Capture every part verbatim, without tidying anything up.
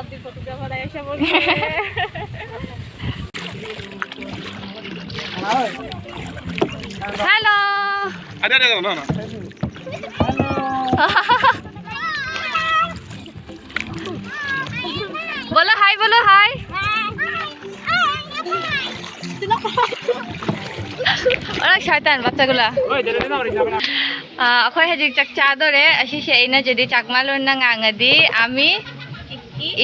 আপনি ফটোগ্রাফার আয়েশা বলছে। হ্যালো। আরে, আরে, আরে, না, না। বলো হাই, বলো হাই। ওরা শয়তান বাচ্চাগুলা। ꯑꯩꯈꯣꯏ ꯍꯧꯖꯤꯛ ꯆꯥꯛ ꯆꯥꯗꯣꯔꯦ꯫ ꯑꯁꯤꯁꯦ ꯑꯩꯅ ꯖꯦꯗꯤ ꯆꯥꯛꯃꯥꯂꯣꯟꯅ ꯉꯥꯡꯉꯗꯤ ꯑꯃꯤ,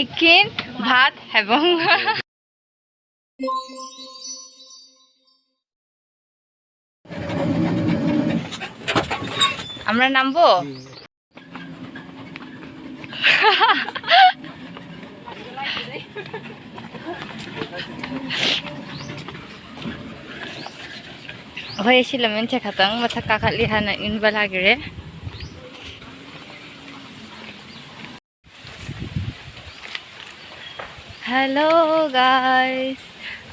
ꯏꯀꯤꯟ, ꯚꯥꯠ ꯍꯥꯏꯕ꯫ আমরা নামবো? ꯑꯩꯈꯣꯏ ꯁꯤ ꯂꯝꯃꯦꯟꯁꯦ ꯈꯇꯪ ꯃꯊꯛ ꯀꯥꯈꯠꯂꯤ ꯍꯥꯟꯅ ꯏꯟꯕ ꯂꯥꯛꯈꯤꯔꯦ꯫ Hello guys,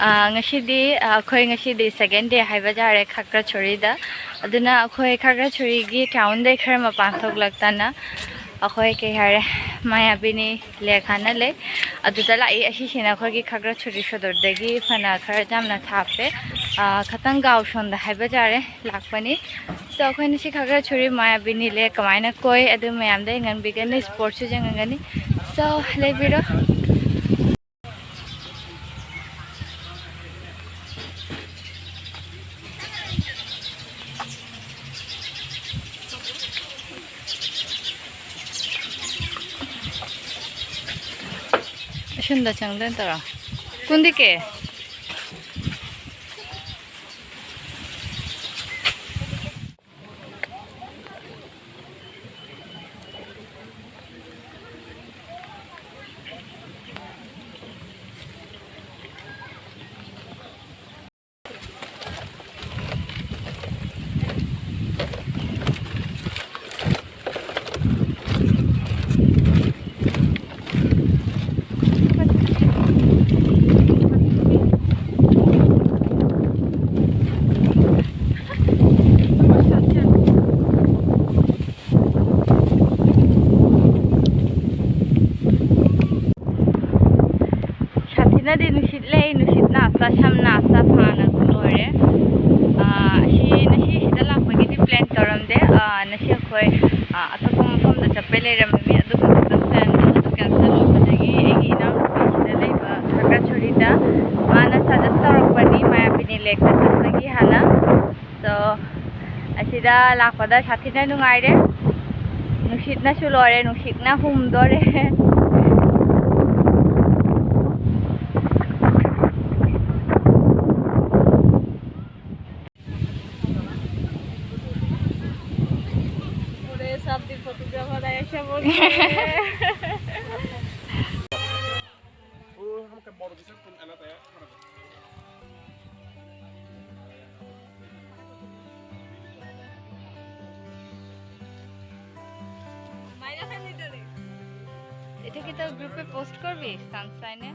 ꯑꯥ, ꯉꯁꯤꯗꯤ, ꯑꯥ, ꯑꯩꯈꯣꯏ ꯉꯁꯤꯗꯤ second day ꯍꯥꯏꯕ ꯌꯥꯔꯦ ꯈꯥꯒ꯭ꯔꯥꯆꯔꯤꯗ꯫ ꯑꯗꯨꯅ ꯑꯩꯈꯣꯏ ꯈꯥꯒ꯭ꯔꯥꯆꯔꯤꯒꯤ townꯗꯩ ꯈꯔ ꯃꯄꯥꯟ ꯊꯣꯛꯂꯛꯇꯅ ꯑꯩꯈꯣꯏ ꯀꯩ ꯍꯥꯏꯔꯦ, ꯃꯥꯌꯥꯕꯤꯅꯤ lake ꯍꯥꯏꯅ ꯂꯩ, ꯑꯗꯨꯗ ꯂꯥꯛꯏ꯫ ꯑꯁꯤꯁꯤꯅ ꯑꯩꯈꯣꯏꯒꯤ ꯈꯥꯒ꯭ꯔꯥꯆꯔꯤ ꯁꯣꯗꯔꯗꯒꯤ ꯐꯅ ꯈꯔ ꯌꯥꯝꯅ ꯊꯥꯞꯄꯦ꯫ ꯑꯥ, ꯈꯇꯪ ꯒꯥꯎ ꯁꯣꯟꯗ ꯍꯥꯏꯕ ꯌꯥꯔꯦ ꯂꯥꯛꯄꯅꯤ꯫ So ꯑꯩꯈꯣꯏꯅ ꯁꯤ ꯈꯥꯒ꯭ꯔꯥꯆꯔꯤ ꯃꯥꯌꯥꯕꯤꯅꯤ lake ꯀꯃꯥꯏꯅ ꯀꯣꯏ ꯑꯗꯨ ꯃꯌꯥꯝꯗ ꯌꯦꯡꯍꯟꯕꯤꯒꯅꯤ, spotꯁꯨ ꯌꯦꯡꯍꯟꯒꯅꯤ꯫ So ꯂꯩꯕꯤꯔꯣ꯫ ꯑꯁꯣꯝꯗ ꯆꯪꯗꯣꯏ ꯇꯧꯔꯣ꯫ ꯀꯨꯟꯗꯤ ꯀꯦ? ꯗꯤ ꯅꯨꯡꯁꯤꯠ ꯂꯩ, ꯅꯨꯡꯁꯤꯠ ꯅꯥꯞꯇ, ꯁꯝ ꯅꯥꯞꯇ ꯐꯥꯅ ꯂꯣꯏꯔꯦ꯫ ꯑꯥ, ꯁꯤ ꯉꯁꯤ ꯁꯤꯗ ꯂꯥꯛꯄꯒꯤꯗꯤ ꯄ꯭ꯂꯥꯟ ꯇꯧꯔꯝꯗꯦ꯫ ꯑꯥ, ꯉꯁꯤ ꯑꯩꯈꯣꯏ, ꯑꯥ, ꯑꯇꯣꯞꯄ ꯃꯐꯝꯗ ꯆꯠꯄꯩ ꯂꯩꯔꯝꯃꯤ, ꯑꯗꯨꯒ ꯈꯤꯇꯪ ꯄ꯭ꯂꯥꯟꯗꯣ ꯑꯗꯨ ꯀꯦꯟꯁꯦꯜ ꯑꯣꯏꯕꯗꯒꯤ ꯑꯩꯒꯤ ꯏꯅꯥꯎꯅꯨꯄꯤ ꯁꯤꯗ ꯂꯩꯕ ꯈꯒ ꯁꯨꯔꯤꯗ ꯃꯥꯅ ꯁꯖꯦꯁ ꯇꯧꯔꯛꯄꯅꯤ ꯃꯌꯥꯕꯤꯅꯤ ꯂꯦꯛꯇ ꯆꯠꯄꯒꯤ ꯍꯥꯟꯅ꯫ So, ꯑꯁꯤꯗ ꯂꯥꯛꯄꯗ ꯁꯥꯊꯤꯅ ꯅꯨꯡꯉꯥꯏꯔꯦ꯫ ꯅꯨꯡꯁꯤꯠꯅꯁꯨ ꯂꯣꯏꯔꯦ, ꯅꯨꯡꯁꯤꯠꯅ ꯍꯨꯝꯗꯣꯔꯦ꯫ पूरे सब भी फोटोग्राफर ऐसे बोल रहे हैं। এটা কি তোর গ্রুপে পোস্ট করবি সানশাইনে?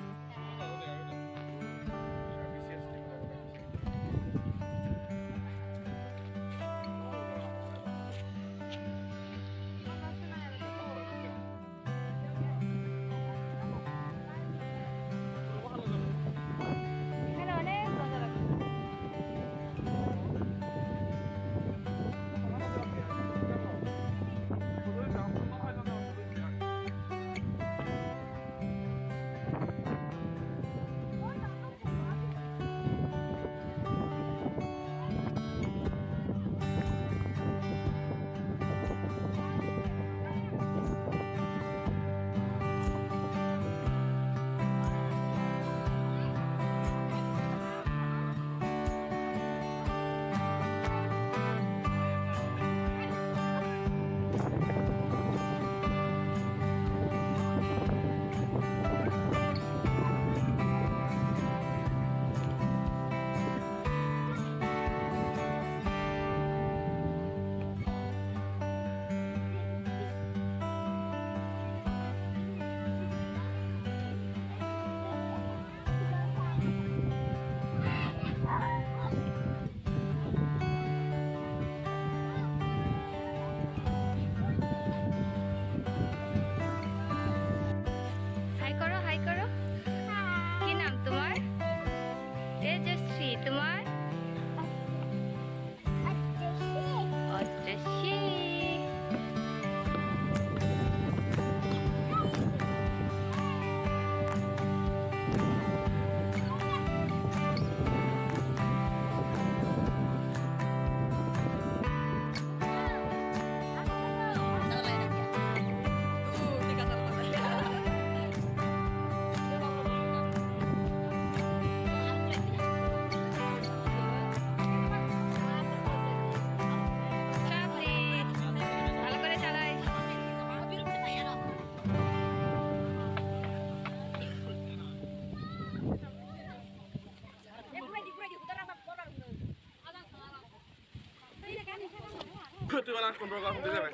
তুই বলা কোন প্রোগ্রাম হতে যাবে?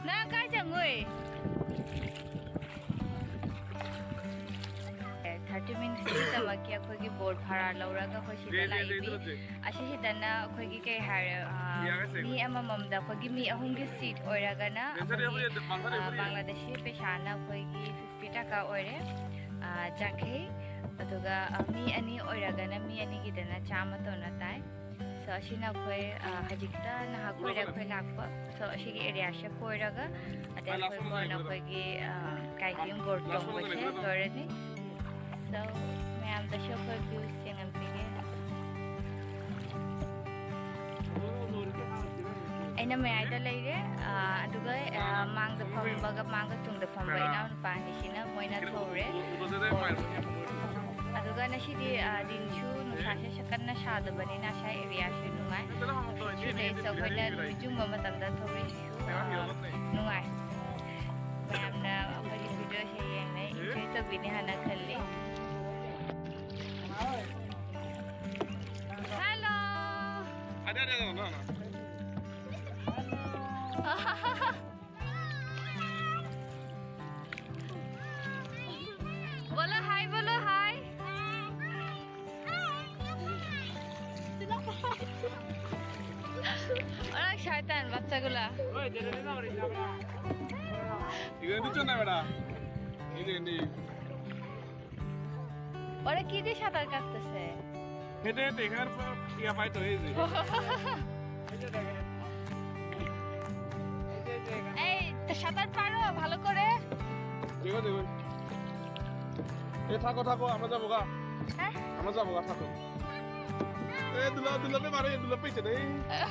ꯅꯪ ꯀꯥꯏ ꯆꯪꯉꯨꯏ? ꯊꯥꯔꯇꯤ ꯃꯤꯅꯤꯠꯁꯀꯤꯗꯃꯛꯀꯤ ꯑꯩꯈꯣꯏꯒꯤ ꯕꯣꯠ ꯚꯔꯥ ꯂꯧꯔꯒ ꯑꯩꯈꯣꯏ ꯁꯤꯗ ꯂꯥꯛꯏ꯫ ꯑꯁꯤꯁꯤꯗꯅ ꯑꯩꯈꯣꯏꯒꯤ ꯀꯩ ꯍꯥꯏꯔꯦ, ꯑ, ꯃꯤ ꯑꯃꯃꯝꯗ ꯑꯩꯈꯣꯏꯒꯤ ꯃꯤ ꯑꯍꯨꯝꯒꯤ ꯁꯤꯠ ꯑꯣꯏꯔꯒꯅ ꯑꯩꯈꯣꯏꯒꯤ, ꯑ, ꯕꯪꯒ꯭ꯂꯥꯗꯦꯁꯤ ꯄꯩꯁꯥꯅ ꯑꯩꯈꯣꯏꯒꯤ ꯐꯤꯐꯇꯤ ꯇꯀꯥ ꯑꯣꯏꯔꯦ, ꯑ, ꯌꯥꯡꯈꯩ꯫ ꯑꯗꯨꯒ, ꯑ, ꯃꯤ ꯑꯅꯤ ꯑꯣꯏꯔꯒꯅ ꯃꯤ ꯑꯅꯤꯒꯤꯗꯅ ꯆꯥꯝꯃ ꯇꯧꯅ ꯇꯥꯏ꯫ So, ꯑꯁꯤꯅ ꯑꯩꯈꯣꯏ, ꯑ, ꯍꯧꯖꯤꯛꯇ ꯅꯍꯥꯛ ꯀꯣꯏꯔ ꯑꯩꯈꯣꯏ ꯂꯥꯛꯄ꯫ So, ꯑꯁꯤꯒꯤ ꯑꯦꯔꯤꯌꯥꯁꯦ ꯀꯣꯏꯔꯒ ꯑꯗꯩ ꯑꯩꯈꯣꯏ ꯀꯣꯟꯅ ꯑꯩꯈꯣꯏꯒꯤ, ꯑ, ꯀꯥꯏꯀꯤꯝ ꯕꯣꯠ ꯇꯣꯡꯕꯁꯦ ꯂꯣꯏꯔꯅꯤ꯫ So, ꯃꯌꯥꯝꯗꯁꯨ ꯑꯩꯈꯣꯏ ꯚ꯭ꯌꯨꯁ ꯌꯦꯡꯍꯟꯕꯤꯒꯦ꯫ ꯑꯩꯅ ꯃꯌꯥꯏꯗ ꯂꯩꯔꯦ, ꯑ, ꯑꯗꯨꯒ, ꯑ, ꯃꯥꯡꯗ ꯐꯝꯕꯒ ꯃꯥꯡꯒ ꯇꯨꯡꯗ ꯐꯝꯕ ꯏꯅꯥꯎꯅꯨꯄꯥ ꯑꯅꯤꯁꯤꯅ ꯃꯣꯏꯅ ꯊꯧꯔꯦ꯫ ꯑꯗꯨꯒ ꯉꯁꯤꯗꯤ, ꯑ, ꯗꯤꯟꯁꯨ ꯅꯨꯡꯁꯥꯁꯦ ꯀꯟꯅ ꯁꯥꯗꯕꯅꯤꯅ ꯁ꯭ꯋꯥꯏ ꯑꯦꯔꯤꯌꯥꯁꯦ ꯅꯨꯡꯉꯥꯏ꯫ ꯁꯤꯗꯩꯁꯤꯗ ꯑꯩꯈꯣꯏꯅ ꯅꯨꯃꯤꯠ ꯌꯨꯡꯕ ꯃꯇꯝꯗ ꯊꯧꯔꯤꯁꯤꯁꯨ, ꯑ, ꯅꯨꯡꯉꯥꯏ꯫ ꯃꯌꯥꯝꯅ ꯑꯩꯈꯣꯏꯒꯤ ꯚꯤꯗꯤꯑꯣꯁꯦ ꯌꯦꯡꯅꯩ, ꯏꯟꯖꯣꯏ ꯇꯧꯕꯤꯅꯤ ꯍꯥꯏꯅ ꯈꯜꯂꯤ꯫ Hello! ꯑꯗꯦ, ꯑꯗꯦ, ꯑꯗꯦ, ꯑꯗꯦ, ꯑꯗꯦ꯫ बोलो हाय, बोलो हाय। ওরা শয়তান বাচ্চাগুলা। ইগো দিচ্ছ না বেটা। এই যে, এই যে। ওরা কি দিয়ে সাঁতার কাটতেছে? হেঁটে হেঁটে এখানে পুরো ইয়া পাই তো, এই যে। এই, তো সাঁতার পারো ভালো করে? দেখো, দেখো। এ, থাকো, থাকো, আমরা যাবো গা। হ্যাঁ? আমরা যাবো গা, থাকো। এ, দুলা, দুলাপে মারে, দুলাপে চেনে।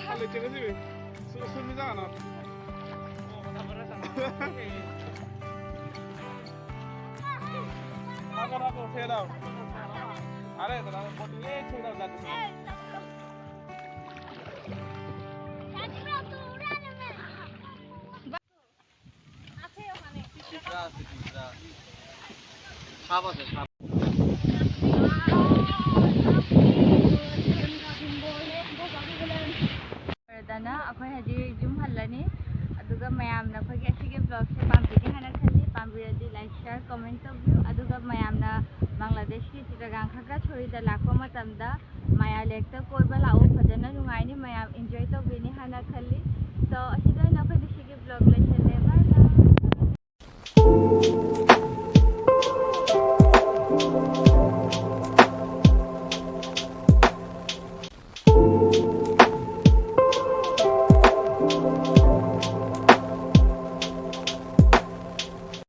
খালি চেনে দিবে। সু-, শুনবি যা না। থাকো, থাকো, ছেড়ে দাও। আরে, দাদা, বটি, এই ছেড়ে দাও, যাচ্ছে। ꯂꯣꯏꯔꯗꯅ ꯑꯩꯈꯣꯏ ꯍꯧꯖꯤꯛ ꯌꯨꯝ ꯍꯜꯂꯅꯤ꯫ ꯑꯗꯨꯒ ꯃꯌꯥꯝꯅ ꯑꯩꯈꯣꯏꯒꯤ ꯑꯁꯤꯒꯤ vlogꯁꯦ ꯄꯥꯝꯕꯤꯒꯦ ꯍꯥꯏꯅ ꯈꯜꯂꯤ꯫ ꯄꯥꯝꯕꯤꯔꯗꯤ like, share, comment ꯇꯧꯕꯤꯌꯨ꯫ ꯑꯗꯨꯒ ꯃꯌꯥꯝꯅ ꯕꯪꯒ꯭ꯂꯥꯗꯦꯁꯀꯤ ꯆꯤꯇꯒꯥꯡ ꯈꯒ꯭ꯔꯥ ꯁꯣꯔꯤꯗ ꯂꯥꯛꯄ ꯃꯇꯝꯗ ꯃꯌꯥ ꯂꯦꯛꯇ ꯀꯣꯏꯕ ꯂꯥꯛꯑꯣ꯫ ꯐꯖꯅ ꯅꯨꯡꯉꯥꯏꯅꯤ, ꯃꯌꯥꯝ enjoy ꯇꯧꯕꯤꯅꯤ ꯍꯥꯏꯅ ꯈꯜꯂꯤ꯫ So ꯑꯁꯤꯗ ꯑꯣꯏꯅ ꯑꯩꯈꯣꯏ ꯉꯁꯤꯒꯤ vlog ꯂꯣꯏꯁꯤꯜꯂꯦ꯫ Bye bye꯫